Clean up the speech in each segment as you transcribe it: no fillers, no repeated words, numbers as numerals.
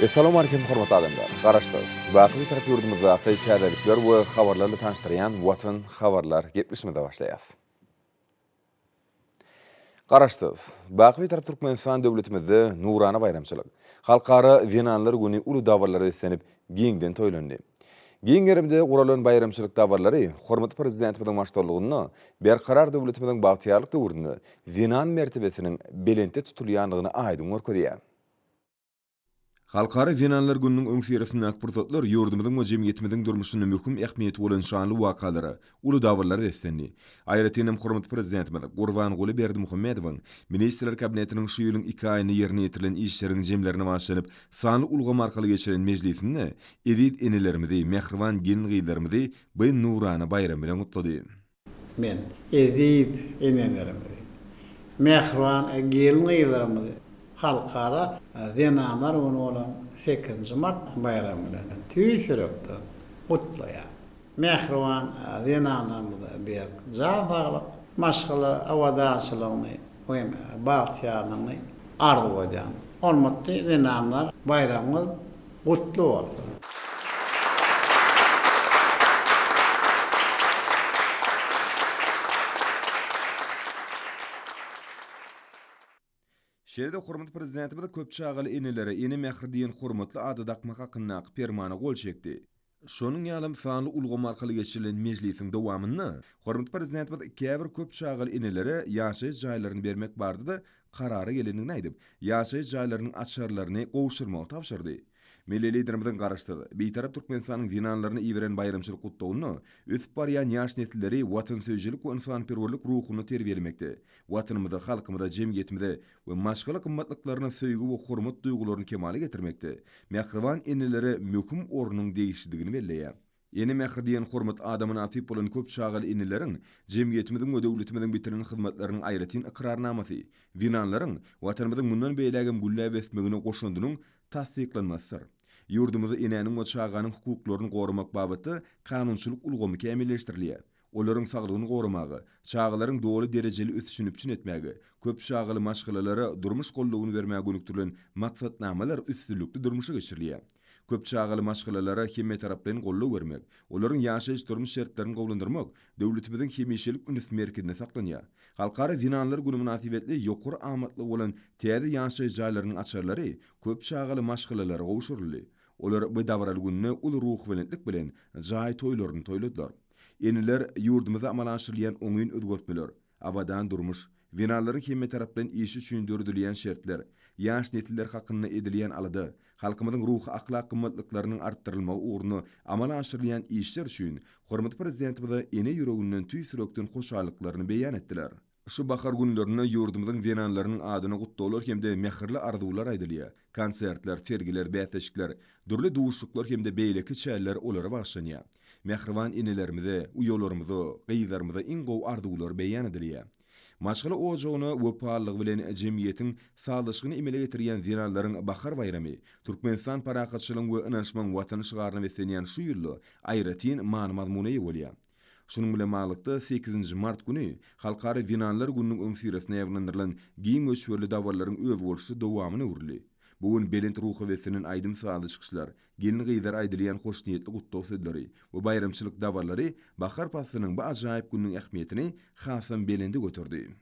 Essalamu Aleýkum hormatly adamlar! Garaşsyz, baky Bitarap ýurdumyzdaky täzelikler we habarlar bilen tanyşdyrýan Watan habarlar gepleşigimize başlaýas. Garaşsyz, baky Bitarap Türkmenistan döwletimizde nurana baýramçylyk, Halkara zenanlar güni uly dabaralara beslenip, giňden toýlandy. Giň gerimde guralan baýramçylyk dabaralary hormatly Prezidentimiziň baştutanlygynda Berkarar döwletimiziň bagtyýarlyk döwründe zenan mertebesiniň belentde tutulýandygyny aýdyň görkezýär. Halkara zenanlar gününiň öňüsyrasyndaky pursatlar ýurdumyzyň we jemgyýetimiziň durmuşynda möhüm ähmiýeti bolan şanly wakalara, uly dabaralara beslendi. Aýratyn hem hormatly Prezidentimiz Gurbanguly Berdimuhamedowyň Ministrler Kabinetiniň şu ýylyň iki aýynda ýerine ýetirilen işleriň jemlerine bagyşlanyp sanly ulgam arkaly geçiren mejlisinde eziz enelerimizi, mähriban gelin-gyzlarymyzy bu nurana baýram bilen gutlady. Men eziz enelerimizi, mähriban gelin-gyzlarymyzy Halkara zenanlar güni bolan sekizinji mart baýramy bilen tüýs ýürekden gutlaýan. Mähriban zenanlarymyza berk jan saglyk, maşgala abadançylygyny we bagtyýarlygyny arzuw edýän. Hormatly zenanlar, baýramyňyz gutly bolsun! Şeýle-de hormatly Prezidentimiz köp çagaly enelere Ene mähri diýen hormatly ady dakmak hakyndaky Permana gol çekdi. Şonuň ýalam sanly ulgam arkaly geçirilen mejlisiň dowamynda hormatly Prezidentimiz käbir köp çagaly enelere ýaşaýyş jaýlaryny bermek barada-da karara gelendigini aýdyp, ýaşaýyş jaýlarynyň açarlaryny gowşurmagy tabşyrdy. Milli Liderimiziň Garaşsyz, Bitarap Türkmenistanyň zenanlaryna iberen baýramçylyk gutlagynda ösüp barýan ýaş nesilleri watansöýüjilik we ynsanperwerlik ruhunda terbiýelemekde, Watanymyza, halkymyza, jemgyýetimize we maşgala gymmatlyklaryna söýgi we hormat duýgularyny kemala getirmekde mähriban enelere möhüm ornuň degişlidigini belleýär. Ene mähri diýen hormat ada mynasyp bolan köp çagaly eneleriň jemgyýetimiziň we döwletimiziň bitiren hyzmatlarynyň aýratyn ykrarnamasy, zenanlaryň Watanymyzyň mundan beýlägem gülläp ösmegine goşandynyň tassyklanmasydyr. Ýurdumyzda enäniň we çaganyň hukuklaryny goramak babatda kanunçylyk ulgamy kämilleşdirilýär. Olaryň saglygyny goramaga, çagalaryň doly derejeli ösüşini üpjün etmäge, köp çagaly maşgalalara durmuş goldawyny bermäge gönükdirilen maksatnamalar üstünlikli durmuşa geçirilýär. Köp çagaly maşgalalara hemmetaraplaýyn goldaw bermek, olaryň ýaşaýyş-durmuş şertlerini gowulandyrmak döwletimiziň hemişelik üns merkezinde saklanýar. Halkara zenanlar güni mynasybetli ýokary amatlygy bolan täze ýaşaýyş jaýlarynyň açarlary köp çagaly maşgalalara gowşuryldy. Olar bu dabaraly günde uly ruhubelentlik bilen jaý toýlaryny toýladylar. Eneler ýurdumyzda amala aşyrylýan oňyn özgertmeler, abadan durmuş, zenanlaryň hemmetaraplaýyn işi üçin döredilýän şertler, ýaş nesiller hakynda edilýän alada, halkymyzyň ruhy-ahlak gymmatlyklarynyň artdyrylmagy ugrunda amala aşyrylýan işler üçin hormatly Prezidentimize ene ýüreginden tüýs ýürekden hoşallyklaryny beýan etdiler. Şu bahar günlerinde ýurdumyzyň zenanlarynyň adyna gutlaglar hem-de mähirli arzuwlar aýdylýar. Konsertler, sergiler, bäsleşikler, dürli duşuşyklar hem-de beýleki çäreler olara bagyşlanýar. Mähriban enelerimize, uýalarymyza, gyzlarymyza iň gowy arzuwlar beýan edilýär. Maşgala ojagyna wepalylygy bilen jemgyýetiň sazlaşygyny emele getirýän zenanlaryň bahar baýramy Türkmenistan parahatçylygyň we ynanyşmagyň Watany şygaryna beslenýän şu ýylda aýratyn many-mazmuna eýe bolýar. Şunuň bilen baglylykda, sekizinji mart güni Halkara zenanlar gününiň öňüsyrasynda ýaýbaňlandyrylan giň möçberli dabaralaryň özboluşly dowamyna öwrüldi. Bu gün belent ruha beslenen aýdym-sazly çykyşlar, gelin-gyzlara aýdylýan hoşniýetli gutlag sözleri we baýramçylyk dabaralary bahar paslynyň bu ajaýyp gününiň ähmiýetini hasam belende göterdi.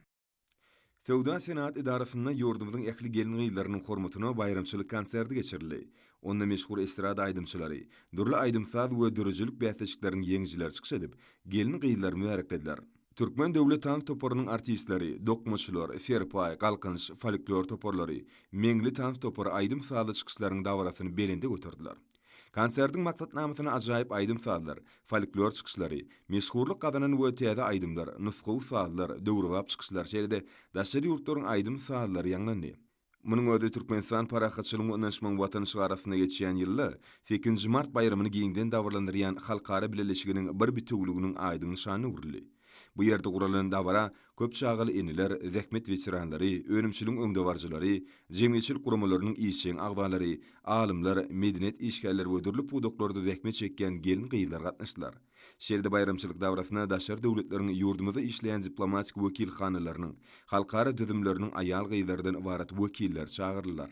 Söwda-senagat edarasynda ýurdumyzyň ähli gelin-gyzlarynyň hormatyna baýramçylyk konserti geçirildi. Onda meşhur estrada aýdymçylary, dürli aýdym-saz we döredijilik bäsleşikleriniň ýeňijileri çykyş edip, gelin-gyzlary mübäreklediler. Türkmen döwlet tans toparynyň artistleri, Dokmaçylar, Serpaý, Galkynyş folklor toparlary, Meňli tans topary aýdym-sazly çykyşlaryň dabarasyny belende göterdiler. Konsertiň maksatnamasyna ajaýyp aýdym-sazlar, folklor çykyşlary, meşhurlyk gazanan we täze aýdymlar, nusgawy sazlar, döwrebap çykyşlar, şeýle-de daşary ýurtlaryň aýdym-sazlary ýaňlandy. Munuň özi Türkmenistan parahatçylygyň we ynanyşmagyň Watany şygary astynda geçýän ýylda sekizinji mart baýramyny giňden dabaralandyrýan halkara bileleşiginiň bir bitewüliginiň aýdyň nyşanyna öwrüldi. Bu ýerde guralan dabara köp çagaly eneler, zähmet weteranlary, önümçiligiň öňdebaryjylary, jemgyýetçilik guramalarynyň işjeň agzalary, alymlar, medeniýet işgärleri we dürli pudaklarda zähmet çekýän gelin-gyzlar gatnaşdylar. Şeýle-de baýramçylyk dabarasyna daşary döwletleriň ýurdumyzda işleýän diplomatik wekilhanalarynyň, halkara düzümleriniň aýal-gyzlardan ybarat wekilleri çagyryldylar.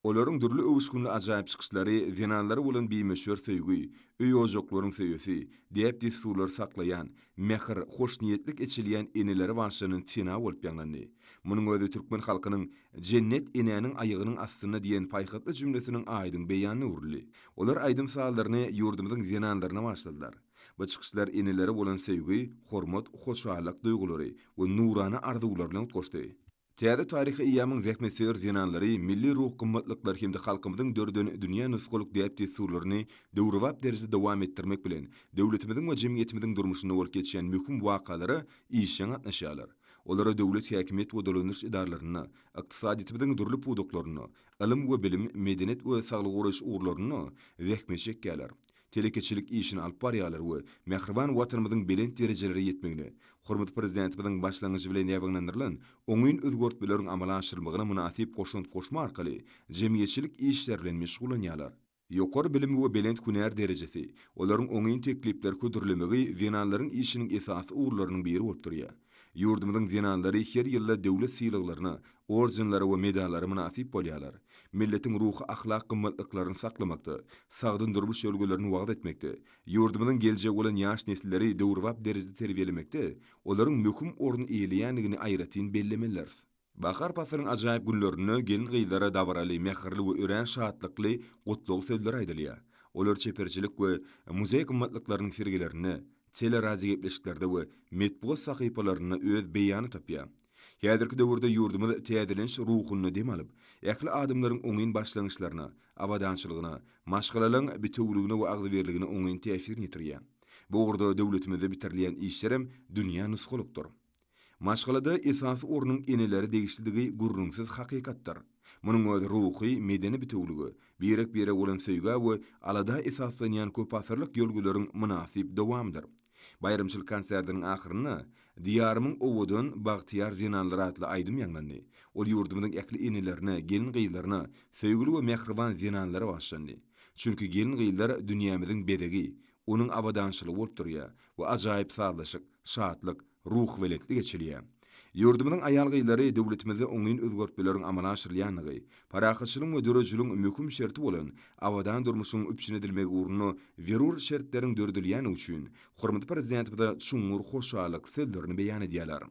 Olaryň dürli öwüşginli ajaýyp çykyşlary zenanlara bolan bimöçber söýgi, öý-ojaklaryň söýesi, däp-dessurlary saklaýan, mähir, hoşniýetlik eçilýän enelere bagyşlanan sena bolup ýaňlandy. Munuň özi türkmen halkynyň Jennet enäniň aýagynyň astynda diýen paýhasly jümlesiniň aýdyň beýanyna öwrüldi. Olar aýdym-sazlaryny ýurdumyzyň zenanlaryna bagyşladylar. Bu çykyşlar enelere bolan söýgi, hormat, hoşallyk duýgulary we nurana arzuwlar bilen utgaşdy. Täze taryhy eýýamyň zähmetsöýer zenanlary milli ruh gymmatlyklary hem-de halkymyzyň döreden dünýä nusgalyk däp-dessurlaryny döwrebap derejede dowam etdirmek bilen, döwletimiziň we jemgyýetimiziň durmuşynda bolup geçýän möhüm wakalara işjeň gatnaşýarlar. Olara döwlet häkimiýet we dolandyryş edaralarynda, ykdysadyýetimiziň dürli pudaklarynda, ylym we bilim, medeniýet we saglygy goraýyş ugurlarynda zähmet çekýärler. telekeçilik işini alyp barýarlar we mähriban Watanymyzyň belent derejelere ýetmegine, hormatly Prezidentimiziň başlangyjy bilen ýaýbaňlandyrylan oňyn özgertmeleriň amala aşyrylmagyna mynasyp goşant goşmak arkaly jemgyýetçilik işleri bilen meşgullanýarlar. Ýokary bilim we belent hünär derejesi, olaryň oňyn teklipleri hödürlemegi zenanlaryň işiniň esasy ugurlarynyň biri bolup durýar. Ýurdumyzyň zenanlary her ýylda döwlet sylaglaryna, ordenlere we medallara mynasyp bolýarlar. Milletiň ruhy-ahlak gymmatlyklaryny saklamakda, sagdyn durmuş ýörelgelerini wagyz etmekde, ýurdumyzyň geljegi bolan ýaş nesilleri döwrebap derejede terbiýelemekde olaryň möhüm orun eýeleýändigini aýratyn bellemelidiris. Bahar paslynyň ajaýyp günlerinde gelin-gyzlara dabaraly, mähirli we örän şatlykly gutlag sözleri aýdylýar. Olar çeperçilik we muzeý gymmatlyklarynyň sergilerinde, teleradiogepleşiklerde we metbugat sahypalarynda öz beýanyny tapýar. Häzirki döwürde ýurdumyz täzeleniş ruhunda dem alyp, ähli adamlaryň oňyn başlangyçlaryna, abadançylygyna, maşgalalaryň bitewüligine we agzybirligine oňyn täsirini ýetirýär. Bu ugurda döwletimizde bitirilýän işlerem dünýä nusgalykdyr. Maşgalada esasy ornuň enelere degişlidigi gürrüňsiz hakykatdyr. Munuň özi ruhy, medeni bitewülige, birek-birege bolan söýgä we alada esaslanýan köpasyrlyk ýörelgeleriň mynasyp dowamydyr. Baýramçylyk konsertiniň ahyrynda Diýarymyň owadan, bagtyýar zenanlary atly aýdym ýaňlandy. Ol ýurdumyzyň ähli enelerine, gelin-gyzlaryna, söýgüli we mähriban zenanlara bagyşlandy. Çünki gelin-gyzlar dünýämiziň bezegi, onuň abadançylygy bolup durýar we ajaýyp sazlaşyk, şatlyk, ruhubelentlik eçilýär. Ýurdumyzyň aýal-gyzlary döwletimizde oňyn özgertmeleriň amala aşyrylýandygy, parahatçylygyň we döredijiligiň möhüm şerti bolan abadan durmuşyň üpjün edilmegi ugrunda zerur şertleriň döredilýändigi üçin hormatly Prezidentimize çuňňur hoşallyk sözlerini beýan edýärler.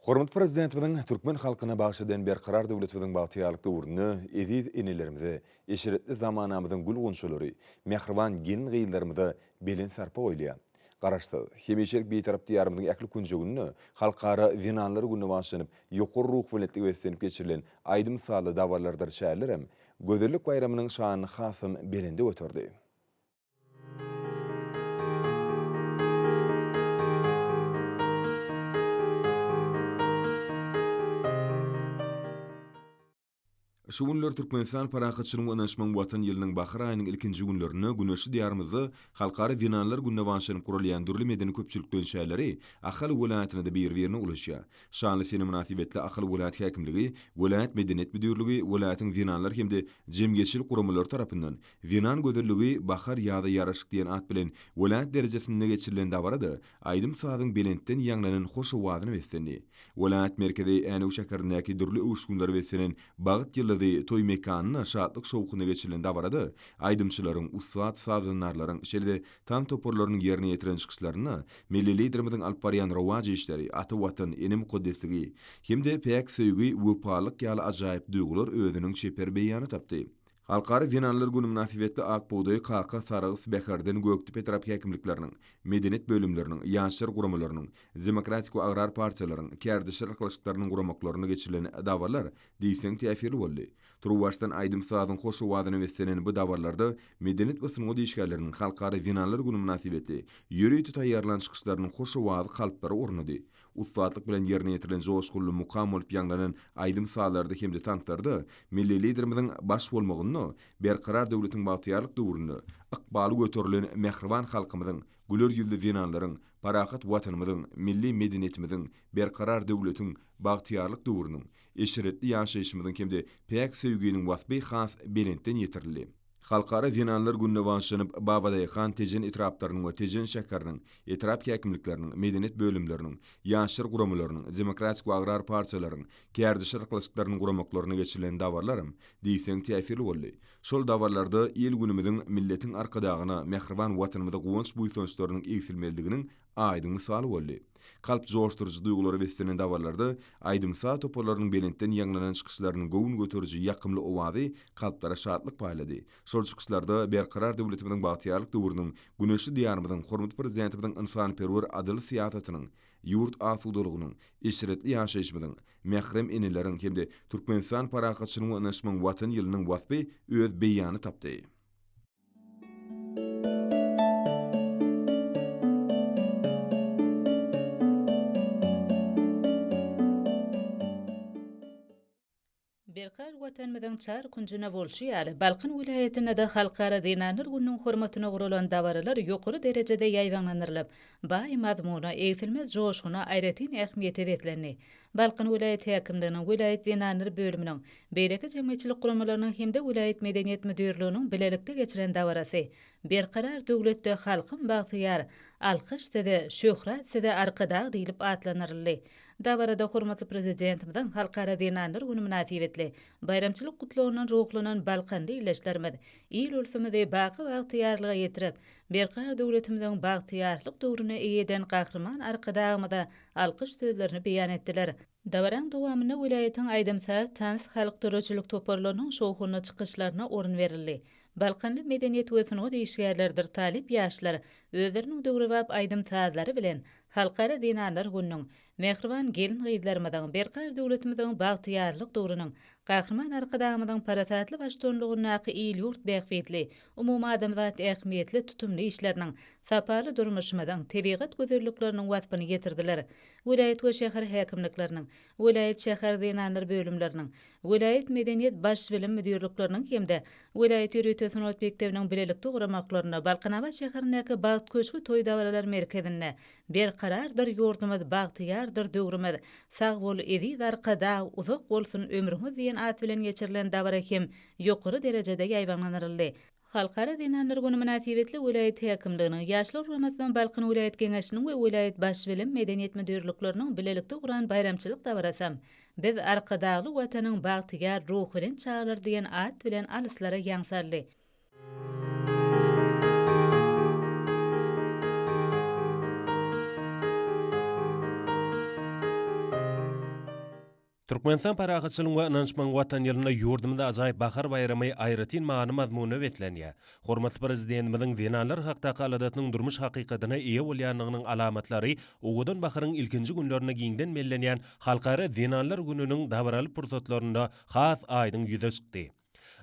Hormatly Prezidentimiziň türkmen halkyna bagyş eden Berkarar döwletimiziň bagtyýarlyk döwründe eziz enelerimize, eşretli zamanamyzyň gül-gunçalary, mähriban gelin-gyzlarymyza belent sarpa goýulýar. Garaşsyz, hemişelik Bitarap Diýarymyzyň ähli künjeginde Halkara zenanlar gününe bagyşlanyp, ýokary ruhubelentlige beslenip geçirilen aýdym-sazly dabaralardyr çärelerem gözellik baýramynyň şanyny hasam belende göterdi. Şu günler Türkmenistan Parahatçylygyň we ynanyşmagyň Watan ýylynyň bahar aýynyň ilkinji günlerinde güneşli Diýarymyzda Halkara zenanlar gününe bagyşlanyp guralýan dürli medeni-köpçülikleýin çäreleri Ahal welaýatynda-da biri-birine ulaşýar. Şanly sene mynasybetli Ahal welaýat häkimligi, welaýat Medeniýet müdirligi, welaýatyň zenanlar hem-de jemgyýetçilik guramalary tarapyndan Zenan gözelligi, bahar ýaza ýaraşyk diýen at bilen welaýat derejesinde geçirilen dabarada aýdym-sazyň belentden ýaňlanan hoş owazyna beslendi. Welaýat merkezi Änew şäherindäki dürli öwüşginlere beslenen Bagt ýyldyzy toý mekanynda şatlyk-şowhunly geçirilen dabarada aýdymçylaryň, ussat sazandarlaryň, şeýle-de tans toparlarynyň ýerine ýetiren çykyşlarynda milli Liderimiziň alyp barýan rowaç işleri, ata Watan, ene mukaddesligi hem-de päk söýgi, wepalylyk ýaly ajaýyp duýgular özüniň çeper beýanyny tapdy. Halkara zenanlar güni mynasybetli Ak bugdaý, Kaka, Sarahs, Bäherden, Gökdepe etrap häkimlikleriniň, medeniýet bölümleriniň, ýaşlar guramalarynyň, Demokratik we agrar partiýalaryň, kärdeşler arkalaşyklarynyň guramaklarynda geçirilen dabaralar diýseň täsirli boldy. Turuwbaşdan aýdym-sazyň hoş owazyna beslenen bu dabaralarda medeniýet we sungat işgärleriniň Halkara zenanlar güni mynasybetli ýörite taýýarlan çykyşlarynyň hoş owazy kalplara ornady. Ussatlyk bilen ýerine ýetirilen joşgunly mukam bolup ýaňlanan aýdym-sazlarda hem-de tanslarda milli Liderimiziň baş bolmagynda Berkarar döwletiň bagtyýarlyk döwründe ykbaly göterilen mähriban halkymyzyň, güler ýüzli zenanlaryň, parahat Watanymyzyň, milli medeniýetimiziň, berkarar döwletiň bagtyýarlyk döwrüniň, eşretli ýaşaýşymyzyň hem-de päk söýginiň waspy has belentden ýetirildi. Halkara zenanlar gününe bagyşlanyp, Babadaýhan, Tejen etraplarynyň we Tejen şäheriniň etrap häkimlikleriniň, medeniýet bölümleriniň, ýaşlar guramalarynyň, demokratik we agrar partiýalaryň, kärdeşler arkalaşyklarynyň guramaklarynda geçirilen dabaralaram diýseň täsirli boldy. Şol dabaralarda il-günümiziň, milletiň Arkadagyna, mähriban Watanymyza guwanç-buýsançlarynyň egsilmezliginiň aýdyň mysaly boldy. Kalp joşduryjy duýgulara beslenen dabaralarda aýdym-saz toparlarynyň belentden ýaňlanan çykyşlarynyň göwün göteriji ýakymly owazy kalplara şatlyk paýlady. Şol çykyşlarda Berkarar döwletimiziň bagtyýarlyk döwrüniň, güneşli Diýarymyzyň, hormatly Prezidentimiziň ynsanperwer adyl syýasatynyň, ýurt asudalygynyň, eşretli ýaşaýşymyzyň, mährem eneleriň hem-de Türkmenistan parahatçylygyň we ynanyşmagyň Watany ýylynyň waspy öz beýanyny tapdy. Berkarar Watanymyzyň çar künjünde bolşy ýaly, Balkan welaýatynda-da Halkara zenanlar gününiň hormatyna guralan dabaralar ýokary derejede ýaýbaňlandyrylyp, baý mazmuna, egsilmez joşguna, aýratyn ähmiýete beslendi. Balkan welaýat häkimliginiň, welaýat zenanlar bölüminiň, beýleki jemgyýetçilik guramalarynyň hem-de welaýat medeniýet müdirliginiň bilelikde geçiren dabarasy Berkarar döwletde halkym bagtyýar, Alkyş size, şöhrat size Arkadag diýlip atlandyryldy. Dabarada hormatly Prezidentimiziň Halkara zenanlar güni mynasybetli baýramçylyk gutlagyndan ruhlanan balkanly ildeşlerimiz il-ulsumyzy baky bagtyýarlyga ýetirip, Berkarar döwletimiziň bagtyýarlyk döwrüne eýe eden Gahryman Arkadagymyza alkyş sözlerini beýan etdiler. Dabaraň dowamynda welaýatyň aýdym-saz, tans, halk döredijilik toparlarynyň şowhunly çykyşlaryna orun berildi. Balkanly medeniýet we sungat işgärleridir talyp ýaşlar özleriniň döwrebap aýdym-sazlary bilen Halkara zenanlar gününiň, mähriban gelin-gyzlarymyzyň, Berkarar döwletimiziň bagtyýarlyk döwrüniň, Gahryman Arkadagymyzyň parasatly baştutanlygyndaky il-ýurt bähbitli, umumadamzat ähmiýetli tutumly işleriniň, sapaly durmuşymyzyň, tebigat gözellikleriniň waspyny ýetirdiler. Welaýat we şäher häkimlikleriniň, welaýat, şäher zenanlar bölümleriniň, welaýat medeniýet, baş bilim müdirlikleriniň hem-de welaýat ýörite sungat mekdebiniň bilelikde guramaklarynda Balkanabat şäherindäki Bagt köşgi toý-dabaralar merkezinde Berkarardyr ýurdumyz, bagtyýardyr döwrümiz, Sag bol, eziz Arkadag, uzak bolsun ömrüňiz diýen at bilen geçirilen dabara hem ýokary derejede ýaýbaňlandyryldy. Halkara zenanlar güni mynasybetli welaýat häkimliginiň, Ýaşlar guramasynyň Balkan welaýat Geňeşiniň we welaýat Baş bilim, medeniýet müdirlikleriniň bilelikde guran baýramçylyk dabarasam Biz Arkadagly Watanyň bagtyýar, ruhubelent çagalary diýen at bilen alyslara ýaň saldy. Türkmenistan parahatçylygyň we ynanyşmagyň Watany ýylynda ýurdumyzda ajaýyp bahar baýramy aýratyn many-mazmuna beslenýär. Hormatly Prezidentimiziň zenanlar hakdaky aladasynyň durmuş hakykatyna eýe bolýandygynyň alamatlary owadan baharyň ilkinji günlerinde giňden bellenýän Halkara zenanlar gününiň dabaraly pursatlarynda has aýdyň ýüze çykdy.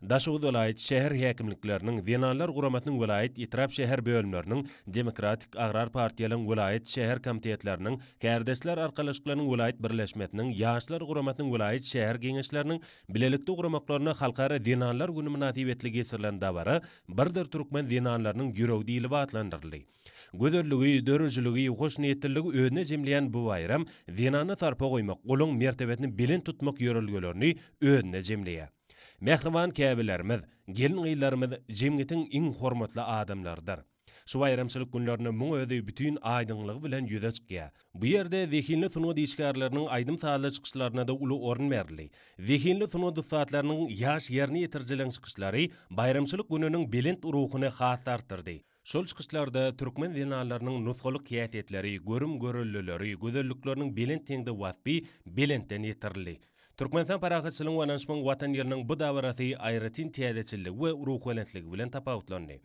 Daşoguz welaýat, şäher häkimlikleriniň, Zenanlar guramasynyň welaýat, etrap, şäher bölümleriniň, Demokratik agrar partiýalaryň welaýat, şäher komitetleriniň, Kärdeşler arkalaşyklarynyň welaýat birleşmesiniň, Ýaşlar guramasynyň welaýat, şäher geňeşleriniň bilelikde guramaklarynda Halkara zenanlar güni mynasybetli geçirilen dabara Birdir türkmen zenanlarynyň ýüregi diýlip atlandyryldy. Gözelligi, döredijiligi, hoşniýetliligi özüne jemleýän bu baýram zenana sarpa goýmak, olaň mertebesini belent tutmak ýörelgelerini özünde jemleýär. Mähriban käbelerimiz, gelin-gyzlarymyz jemgyýetiň iň hormatly adamlarydyr. Şu baýramçylyk günlerinde muň özi bütin aýdyňlygy bilen ýüze çykýar. Bu ýerde zehinli sungat işgärleriniň aýdym-sazly çykyşlaryna-da uly orun berildi. Zehinli sungat ussatlarynyň ýaş ýerine ýetirijileriň çykyşlary baýramçylyk gününiň belent ruhuny has-da artdyrdy. Şol çykyşlarda türkmen zenanlarynyň nusgalyk häsiýetleri, görüm-göreldeleri, gözellikleriniň belent heňde waspy belentden ýetirildi. Türkmenistan parahatçylygyň we ynanyşmagyň Watan ýylynyň bu dabarasy aýratyn täzeçilligi we ruhubelentligi bilen tapawutlandy.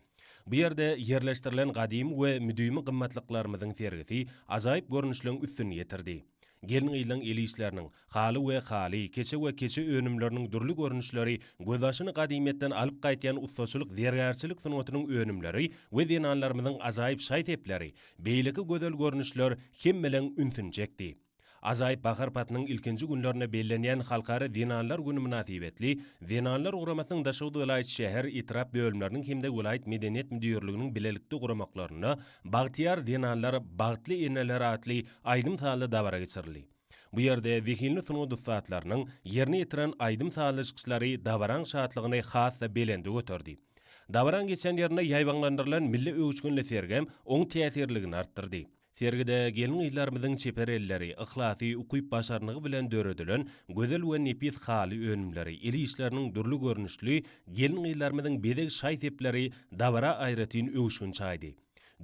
Bu ýerde ýerleşdirilen gadymy we müdimi gymmatlyklarymyzyň sergisi ajaýyp görnüşleň üstüni ýetirdi. Gelin-gyzlaryň el işleriniň, haly we haly, keçe we keçe önümleriniň dürli görnüşleri, gözbaşyny gadymyýetden alyp gaýtýan ussaçylyk zergärçilik sungatynyň önümleri we zenanlarymyzyň ajaýyp şaý-sepleri, beýleki gözel görnüşler hemmeleň ünsüni çekdi. Ajaýyp bahar paslynyň ilkinji günlerinde bellenýän Halkara zenanlar güni mynasybetli Zenanlar guramasynyň Daşoguz welaýat şäher, etrap bölümleriniň hem-de welaýat medeniýet müdirliginiň bilelikde guramaklarynda Bagtyýar zenanlar, bagtly eneler atly aýdym-sazly dabara geçirildi. Bu ýerde zehinli sungat ussatlarynyň ýerine ýetiren aýdym-sazly çykyşlary dabaraň şatlygyny has-da belende göterdi. Dabaraň geçen ýerinde ýaýbaňlandyrylan milli öwüşginli sergem oň täsirligini artdyrdy. Sergide gelin-gyzlarymyzyň çeper elleri, yhlasy, ukyp-başarnygy bilen döredilen gözel we nepis haly önümleri, el işleriniň dürli görnüşli gelin-gyzlarymyzyň bezeg şaý-sepleri dabara aýratyn öwüşgin çaýdy.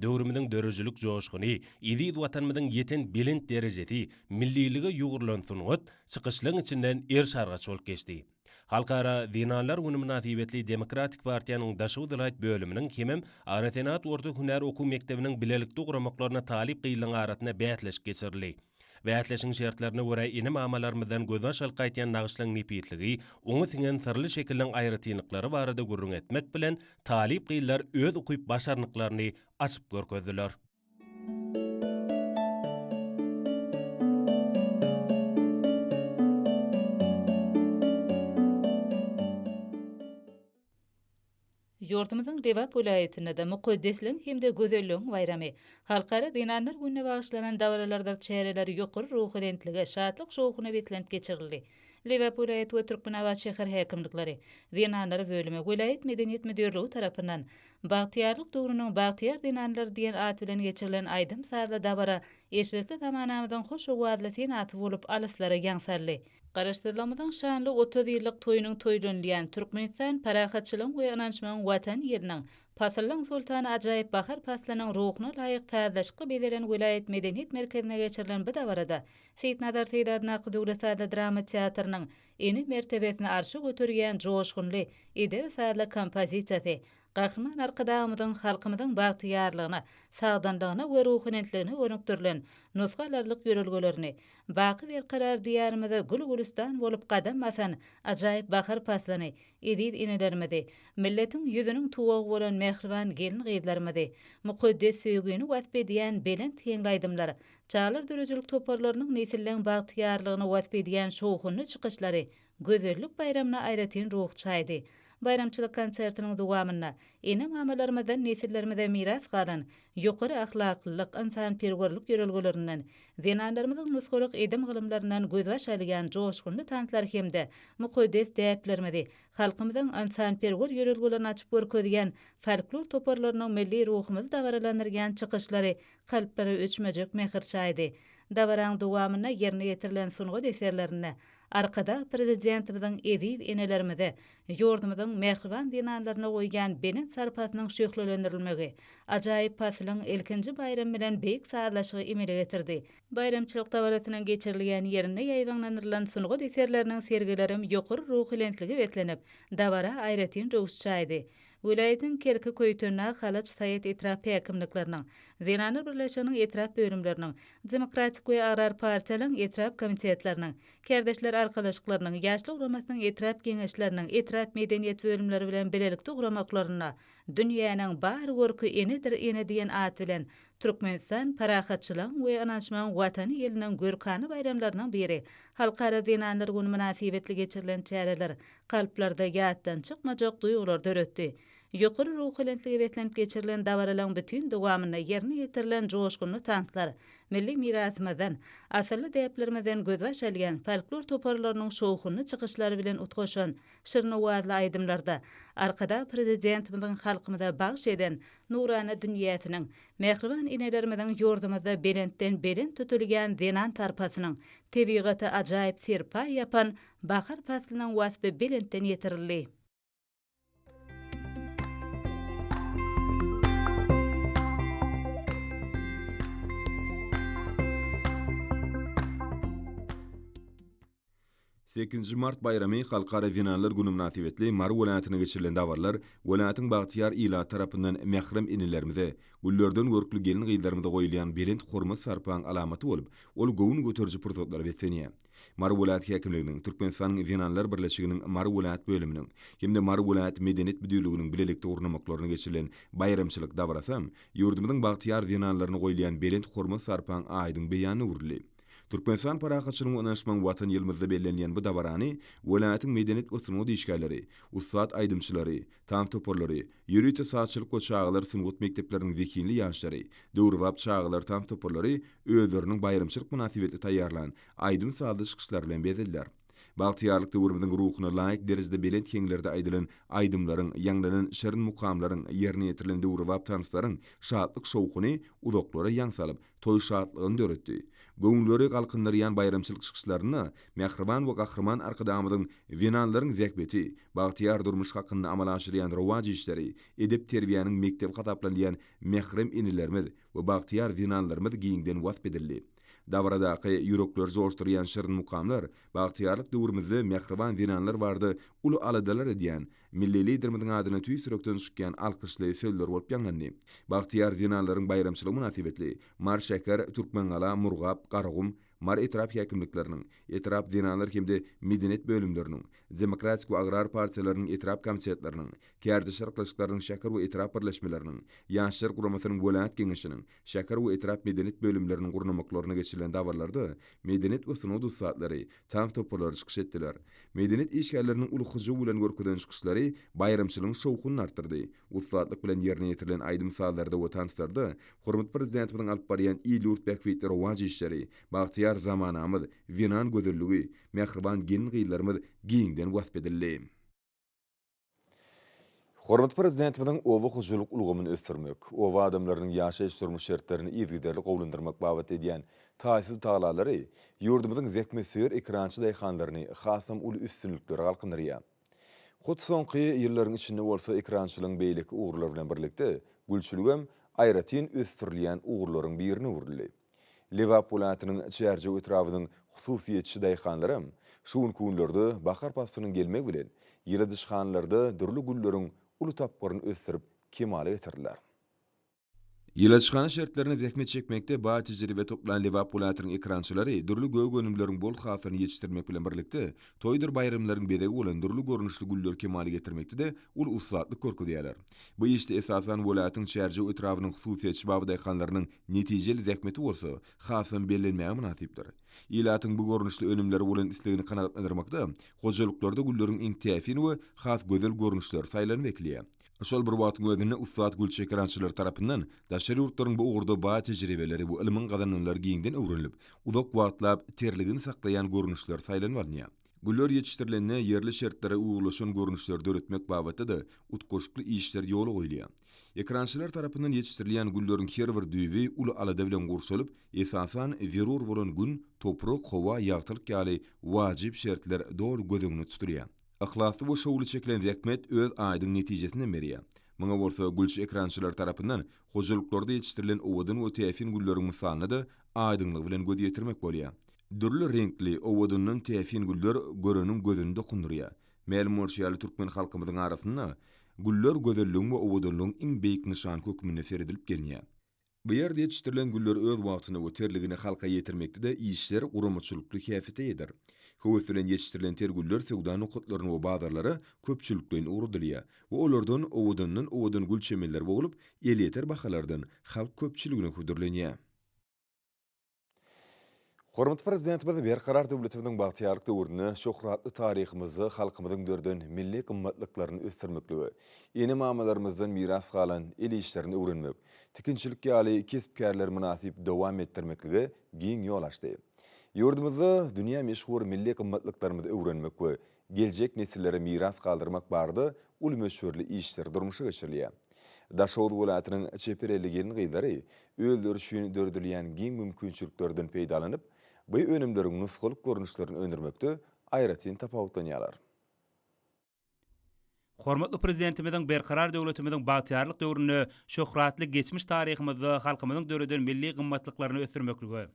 Döwrümiziň döredijilik joşguny, eziz Watanymyzyň ýeten belent derejesi, millilige ýugrulan sungat çykyşlaryň içinden eriş-argaç bolup geçdi. Halkara zenanlar güni mynasybetli Demokratik partiýanyň Daşoguz welaýat bölüminiň hemem Agrosenagat orta hünär okuw mekdebiniň bilelikde guramaklaryna talyp gyzlaryň arasynda bäsleşik geçirildi. Bäsleşigiň şertlerine görä ene-mamalarymyzdan gözbaş alyp gaýtýan nagyşlaryň nepisligi, oňa siňen syrly şekiliň aýratynlyklary barada gürrüň etmek bilen, talyp gyzlar öz ukyp-başarnyklaryny açyp görkezdiler. Ýurdumyzyň Lebap welaýatynda-da mukaddesligiň hem-de gözelligiň baýramy, Halkara zenanlar gününe bagyşlanan dabaralardyr çäreler ýokary ruhubelentlige, şatlyk-şowhuna beslenip geçirildi. Lebap welaýat we Türkmenabat şäher häkimlikleri, Zenanlar bölümi, welaýat medeniýet müdirligi tarapyndan Bagtyýarlyk döwrüniň bagtyýar zenanlary diýen at bilen geçirilen aýdym-sazly dabara eşretli zamanamyzyň hoş owazly senasy bolup alyslara ýaň saldy. Garaşsyzlygymyzyň şanly 30 ýyllyk toýunyň toýlanylýan Türkmenistan parahatçylygyň we ynanyşmagyň Watany ýylynyň Pasyllaň soltany ajaýyp bahar paslynyň ruhuna laýyk sazlaşykly bezelen welaýat medeniýet merkezinde geçirilen bu dabarada Seýitnazar Seýdi adyndaky döwlet sazly drama teatrynyň ene mertebesini arşa göterýän joşgunly edebi-sazly kompozisiýasy Gahryman Arkadagymyzyň halkymyzyň bagtyýarlygyna, sagdynlygyna we ruhubelentligine gönükdirilen nusga alarlyk ýörelgelerini, baky berkarar Diýarymyza gül-gülüstan bolup gadam basan ajaýyp bahar paslyny, eziz enelerimizi, milletiň ýüzüniň tuwagy bolan mähriban gelin-gyzlarymyzy, mukaddes söýgini wasp edýän belent heňli aýdymlar, çagalar döredijilik toparlarynyň nesilleň bagtyýarlygyny wasp edýän şowhunly çykyşlary Gözellik baýramyna aýratyn ruh çaýdy. Baýramçylyk konsertiniň dowamynda ene-mamalarymyzdan nesillerimize miras galan ýokary ahlaklylyk, ynsanperwerlik ýörelgelerinden, zenanlarymyzyň nusgalyk edim-gylymlaryndan gözbaş alýan joşgunly tanslar hem-de mukaddes däplerimizi, halkymyzyň ynsanperwer ýörelgelerini açyp görkezýän folklor toparlarynyň milli ruhumyzy dabaralandyrýan çykyşlary kalplara öçmejek mähir çaýdy. Dabaraň dowamynda ýerine ýetirilen sungat eserlerinde Arkadag Prezidentimiziň eziz enelerimize, ýurdumyzyň mähriban zenanlaryna goýýan belent sarpasynyň şöhlelendirilmegi, ajaýyp pasylyň ilkinji baýramy bilen beýik sazlaşygy emele getirdi. Baýramçylyk dabarasynyň geçirilýän ýerinde ýaýbaňlandyrylan sungat eserleriniň sergilerem ýokary ruhubelentlige beslenip, dabara aýratyn röwüş çaýdy. Welaýatyň Kerki, Köýtendag, Halaç, Saýat etrap häkimlikleriniň, Zenanlar birleşiginiň etrap bölümleriniň, Demokratik we Agrar partiýalaryň etrap komitetleriniň, Kärdeşler arkalaşyklarynyň, Ýaşlar guramasynyň etrap geňeşleriniň, etrap medeniýet bölümleri bilen bilelikde guramaklarynda Dünýäniň bar görki enedir ene diýen at bilen Türkmenistan parahatçylygyň we ynanyşmagyň Watany ýylynyň görkana baýramlarynyň biri Halkara zenanlar güni mynasybetli geçirilen çäreler kalplarda ýatdan çykmajak duýgulary döretdi. Ýokary ruhubelentlige beslenip geçirilen dabaralaryň bütin dowamynda ýerine ýetirilen joşgunly tanslar, milli mirasymyzdan, asylly däplerimizden gözbaş alýan folklor toparlarynyň şowhunly çykyşlary bilen utgaşan şirin owazly aýdymlarda Arkadag Prezidentimiziň halkymyza bagyş eden nurana dünýäsiniň, mähriban enelerimiziň ýurdumyzda belentden-belent tutulýan zenan sarpasynyň, tebigata ajaýyp serpaý ýapan bahar paslynyň waspy belentden ýetirildi. Sekizinji mart baýramy Halkara zenanlar güni mynasybetli Mary welaýatynda geçirilen dabaralar welaýatyň bagtyýar ilaty tarapyndan mährem enelerimize, güllerden görkli gelin-gyzlarymyza goýulýan belent hormat-sarpaň alamaty bolup, ol göwün göteriji pursatlara beslenýär. Mary welaýat häkimliginiň, Türkmenistanyň Zenanlar birleşiginiň Mary welaýat bölüminiň hem-de Mary welaýat Medeniýet müdirliginiň bilelikde gurnamaklarynda geçirilen baýramçylyk dabarasam ýurdumyzyň bagtyýar zenanlaryna goýulýan belent hormat-sarpaň aýdyň beýanyna öwrüldi. Türkmenistan parahatçylygyň we ynanyşmagyň Watany ýylymyzda bellenilýän bu dabarany welaýatyň medeniýet we sungat işgärleri, ussat aýdymçylary, tans toparlary, ýörite sazçylyk we çagalar sungat mekdepleriniň zehinli ýaşlary, döwrebap çagalar tans toparlary özleriniň baýramçylyk mynasybetli taýýarlan aýdym-sazly çykyşlary bilen bezediler. Bagtyýarlyk döwrümiziň ruhuna laýyk derejede belent heňlerde aýdylan aýdymlaryň, ýaňlanan şirin mukamlaryň, ýerine ýetirilen döwrebap tanslaryň şatlyk-şowhuny uzaklara ýaň salyp, toý şatlygyny döretdi. Göwünleri galkyndyrýan baýramçylyk çykyşlarynda mähriban we Gahryman Arkadagymyzyň zenanlaryň zähmeti, bagtyýar durmuş hakynda amala aşyrýan rowaç işleri, edep-terbiýäniň mekdebi hasaplanylýan mährem enelerimiz we bagtyýar zenanlarymyz giňden wasp edildi. Dabaradaky ýürekleri joşdurýan şirin mukamlar bagtyýarlyk döwrümizde mähriban zenanlar barada uly aladalar edýän Milli Liderimiziň adyna tüýs ýürekden çykýan alkyşly sözler bolup ýaňlandy. Bagtyýar zenanlaryň baýramçylygy mynasybetli Mary şäher, Türkmengala, Murgap, Garagum, Mary etrap häkimlikleriniň, etrap zenanlar hem-de medeniýet bölümleriniň, Demokratik we Agrar partiýalarynyň etrap komitetleriniň, Kärdeşler arkalaşyklarynyň şäher we etrap birleşmeleriniň, Ýaşlar guramasynyň welaýat geňeşiniň, Şäher we etrap medeniýet bölümleriniň gurnamaklarynda geçirilen dabaralarda medeniýet we sungat ussatlary, tans toparlary çykyş etdiler. Medeniýet işgärleriniň uly hyjuw bilen görkezen çykyşlary baýramçylygyň şowhunyny artdyrdy. Ussatlyk bilen ýerine ýetirilen aýdym-sazlarda we tanslarda hormatly Prezidentimiziň alyp barýan il-ýurt bähbitli rowaç işleri, bagtyýar zamanamyz, zenan gözelligi, mähriban gelin-gyzlarymyz giňden wasp edildi. Hormatly Prezidentimiziň oba hojalyk ulgamyny ösdürmek, oba adamlarynyň ýaşaýyş-durmuş şertlerini yzygiderli gowulandyrmak babatda edýän taýsyz tagallalary ýurdumyzyň zähmetsöýer ekerançy daýhanlaryny hasam uly üstünliklere galkyndyrýar. Hut soňky ýyllaryň içinde bolsa ekerançylygyň beýleki ugurlary bilen birlikde gülçüligem aýratyn ösdürilýän ugurlaryň birine öwrüldi. Lebap welaýatynyň Çärjew etrabynyň hususyýetçi daýhanlaram şu günki günlerde bahar paslynyň gelmegi bilen ýyladyşhanalarda dürli gülleriň uly tapgyryny ösdürip kemala getirdiler. Ýyladyşhana şertlerinde zähmet çekmekde baý tejribe toplan Lebap welaýatynyň ekerançylary dürli gök önümleriň bol hasylyny ýetişdirmek bilen birlikde, toýdur baýramlaryň bezegi bolan dürli görnüşli gülleri kemala getirmekde-de uly ussatlyk görkezýärler. Bu işde esasan welaýatyň Çärjew etrabynyň hususyýetçi babadaýhanlarynyň Netijeli zähmeti bolsa hasam bellenmäge mynasypdyr. Ilatyň bu görnüşli önümlere bolan islegini kanagatlandyrmakda hojalyklarda gülleriň iň täsin we has gözel görnüşleri saýlanyp ekilýär. Şol bir wagtyň özünde ussat gülçi ekerançylar tarapyndan daşary ýurtlaryň bu ugurda baý tejribeleri we ylmyň gazananlary giňden öwrenilip, uzak wagtlap terligini saklaýan görnüşler saýlanyp alynýar. Güller ýetişdirilende ýerli şertlere uýgunlaşan görnüşleri döretmek babatda-da utgaşykly işler ýola goýulýar. Ekrançylar tarapyndan ýetişdirilýän gülleriň her bir düýbi uly alada bilen gurşalyp, esasan, zerur bolan gün, toprak, howa, ýagtylyk ýaly wajyp şertler doly göz öňünde tutulýar. Yhlasly we şowly çekilen zähmet öz aýdyň netijesinem berýär. Muňa bolsa gülçi ekrançylar tarapyndan hojalyklarda ýetişdirilen owadan we täsin gülleriň mysalynda-da aýdyňlygy bilen göz ýetirmek bolýar. Dürli reňkli, owadandan täsin güller göreniň gözüni dokundyrýar. Mälim bolşy ýaly, türkmen halkymyzyň arasynda güller gözelligiň we owadanlygyň iň beýik nyşany hökmünde seredilip gelinýär. Bu ýerde ýetişdirilen güller öz wagtynda we terligini halka ýetirmekde-de işler guramaçylykly häsiýete eýedir. Höwes bilen ýetişdirilen ter güller söwda nokatlaryna we bazarlara köpçülikleýin ugradylýar we olardan owadandan owadan gül çemenleri boglup, elýeter bahalardan halk köpçüligine hödürlenýär. Hormatly Prezidentimiz Berkarar döwletimiziň bagtyýarlyk döwründe şöhratly taryhymyzda halkymyzyň döreden milli gymmatlyklaryny ösdürmeklige, ene-mamalarymyzdan miras galan el işlerini öwrenmek, tikinçilik ýaly kesp-kärleri mynasyp dowam etdirmeklige giň ýol açdy. Ýurdumyzda dünýä meşhur milli gymmatlyklarymyzy öwrenmek we geljek nesillere miras galdyrmak barada uly möçberli işler durmuşa geçirilýär. Daşoguz welaýatynyň çeper elli gelin-gyzlary özleri üçin döredilýän giň mümkinçiliklerden peýdalanyp, bu önümleriň nusgalyk görnüşlerini öndürmekde aýratyn tapawutlanýarlar. Hormatly Prezidentimiziň Berkarar döwletimiziň bagtyýarlyk döwründe şöhratly geçmiş taryhymyzda halkymyzyň döreden milli gymmatlyklaryny ösdürmeklige,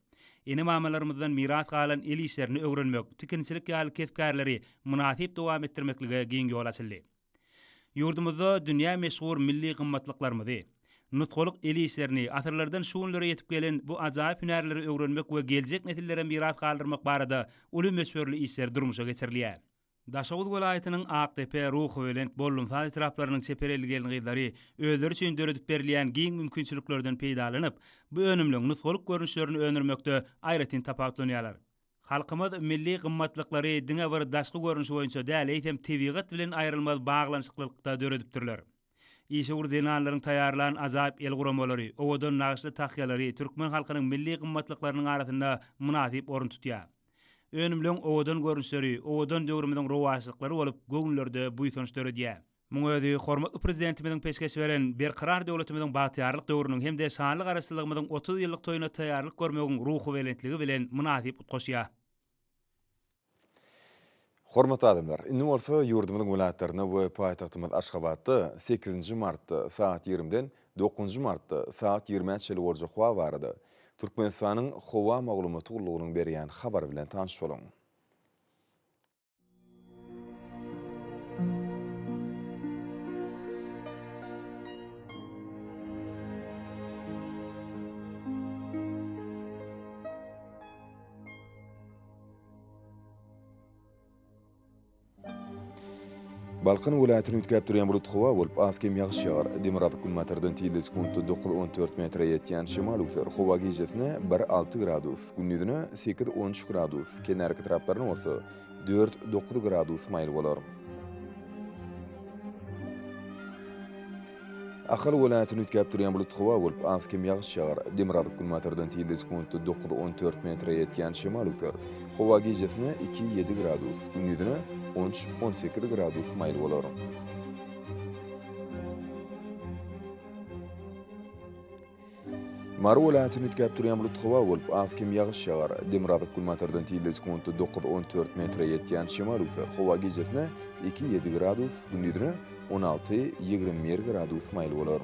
ene-mamalarymyzdan miras galan el işlerini öwrenmek, tikinçilik ýaly kesp-kärleri mynasyp dowam etdirmeklige giň ýol açyldy. Ýurdumyzda dünýä meşhur milli gymmatlyklarymyzy, nusgalyk el işlerini, asyrlardan şu günlere ýetip gelen bu ajaýyp hünärleri öwrenmek we geljek nesillere miras galdyrmak barada uly möçberli işler durmuşa geçirilýär. Daşoguz welaýatynyň Akdepe, Ruhubelent, Bollumsaz etraplarynyň çeper elli gelin-gyzlary özleri üçin döredip berilýän giň mümkinçiliklerden peýdalanyp, bu önümleň nusgalyk görnüşlerini öndürmekde aýratyn tapawutlanýarlar. Halkymyz milli gymmatlyklary diňe bir daşky görnüşi boýunça däl, eýsem, tebigat bilen aýrylmaz baglanyşyklylykda döredipdirler. Işewür zenanlaryň taýýarlan ajaýyp el guramalary, owadan nagyşly tahýalary türkmen halkynyň milli gymmatlyklarynyň arasynda mynasyp orun tutýar. Önümleň owadan görnüşleri owadan döwrümiziň rowaçlyklary bolup, göwünlerde buýsanç döredýär. Muň özi hormatly Prezidentimiziň peşgeş beren Berkarar döwletimiziň bagtyýarlyk döwrüniň hem-de şanly Garaşsyzlygymyzyň 30 ýyllyk toýuna taýýarlyk görmegiň ruhubelentligi bilen mynasyp utgaşýar. Hormatly adamlar, indi bolsa ýurdumyzyň welaýatlarynda we paýtagtymyz Aşgabatda sekizinji martda sagat ýigrimiden dokuzynjy martda sagat ýigrimä çenli boljak howa barada Türkmenistanyň Howa maglumaty gullugynyň berýän habary bilen tanyş boluň. Balkan welaýatyny üýtgäp durýan bulut howa bolup, az-kem ýagyş ýagar. Demirgazyk-günbatardan tizligi sekuntda 9-14 metre ýetýän şemal öwser. Howa gijesine bir-alty gradus, gündizine sekiz-on üç gradus, kenarki etraplarynda bolsa dört-dokuz gradus maýyl bolar. Ahal welaýatyny üýtgäp durýan bulut howa bolup, az-kem ýagyş ýagar. Demirgazyk-günbatardan tizligi sekuntda 9-14 metre ýetýän şemal öwser. Howa gijesine 2-7 gradus, gündizine 13-18 gradus maýyl bolar. Mary welaýatyny üýtgäp durýan bulut howa bolup, az-kem ýagyş ýagar. Demirgazyk-günbatardan tizligi sekuntda 9-14 metre ýetýän şemal öwser. Howa gijesine 2-7 gradus, gündizine 16-21 gradus maýyl bolar.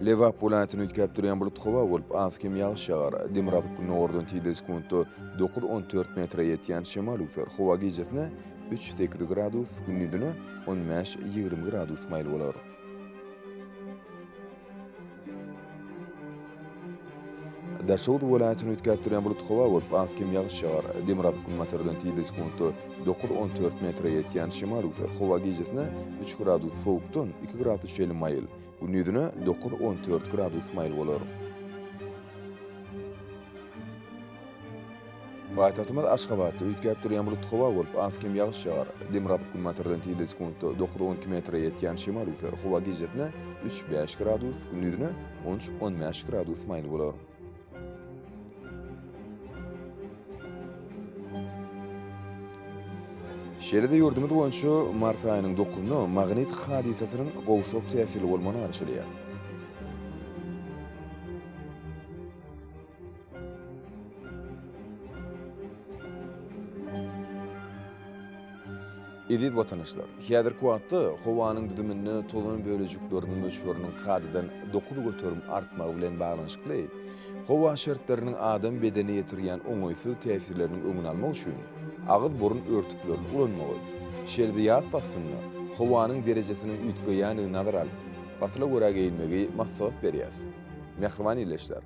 Lebap welaýatyny üýtgäp durýan bulut howa bolup, az-kem ýagyş ýagar. Demirgazyk-gündogardan tizligi sekuntda 9-14 metre ýetýän şemal öwser. Howa gijesine 3-8 gradus, gündizine 15-20 gradus maýyl bolar. Daşoguz welaýatyny üýtgäp durýan bulut howa bolup, az-kem ýagyş ýagar. Demirgazyk-günbatardan tizligi sekuntda 9-14 metre ýetýän şemal öwser. Howa gijesine 3 gradus sowukdan 2 gradus çenli maýyl, gündizine 9-14 gradus maýyl bolar. Paýtagtymyz Aşgabatda üýtgäp durýan bulut howa bolup, az-kem ýagyş ýagar. Demirgazyk-günbatardan tizligi sekuntda 9-12 metre ýetýän şemal öwser. Howa gijesine 3-5 gradus, gündizine 13-15 gradus maýyl bolar. Şeýle-de ýurdumyz boýunça mart aýynyň dokuzynda magnit hadysasynyň gowşak täsirli bolmagyna garaşylýar. Eziz watandaşlar, häzirki wagtda howanyň düzüminde tozan bölejikleriniň möçberiniň kadadan 9% artmagy bilen baglanyşykly, howa şertleriniň adam bedenine ýetirýän oňaýsyz täsirleriniň öňüni almak üçin agyz-burun örtüklerini ulanmagy, şeýle-de ýaz paslynda howanyň derejesiniň üýtgeýändigini nazara alyp, pasyla görä geýinmegi maslahat berýäris. Mähriban ildeşler!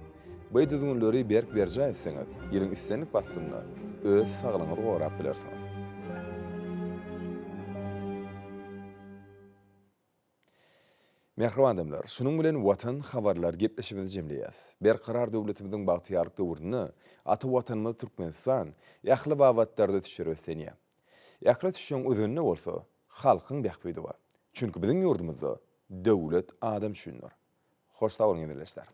Bu düzgünleri berk berjaý etseňiz, ýylyň islendik paslynda öz saglygyňyzy gorap bilersiňiz. Mähriban adamlar, şunuň bilen Watan habarlar gepleşigimizi jemleýäs. Berkarar döwletimiziň bagtyýarlyk döwründe ata Watanymyz Türkmenistan ähli babatlarda ösüşlere beslenýär. Ähli ösüşiň özeninde bolsa halkyň bähbidi bar. Çünki biziň ýurdumyzda döwlet adam üçindir. Hoş sag boluň ildeşler.